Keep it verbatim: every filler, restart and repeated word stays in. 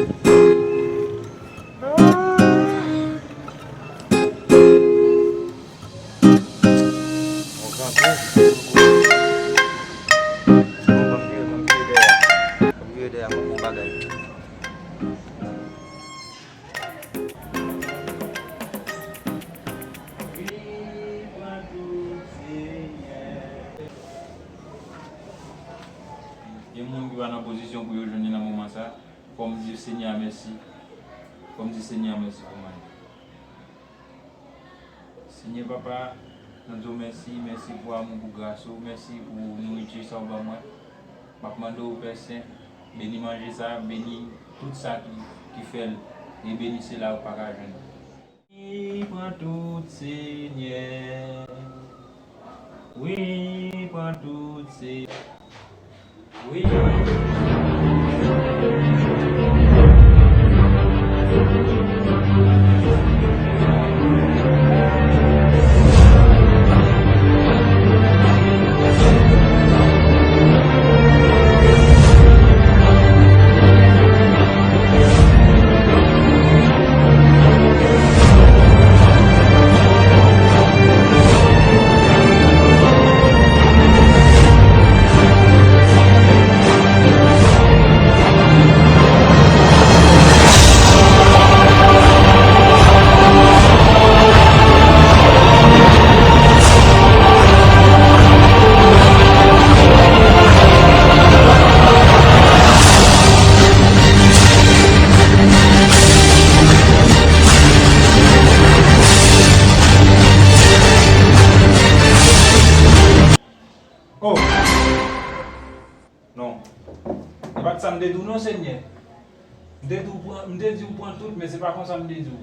Bon, kanpe. Bon, ban m vire, ban m vire dèyè. Ban m vire dèyè, mwen, bon bagay. Wi, pran tout, Senyè. Gen moun ki pa nan pozisyon pou yo jwenn li nan moman sa. Fò m di Senyè a mèsi. Fò m di Senyè a mèsi pou mwen. Senyè Papa, mwen di w mèsi, mèsi pou amou, pou gras ou, mèsi pou nouriti sa w ban mwen. M ap mande w, Pè Sen, beni manje sa, beni tout sa ki, ki fè l, e beni sila yo k pa ka jwenn. Wi, pran tout, Senyè. Wi, pran tout, Senyè. Wi. Oh! Non. E pa t sa m te di w non, Senyè. M te di w pran, m te di w pran tout, men se pa konsa m te di w.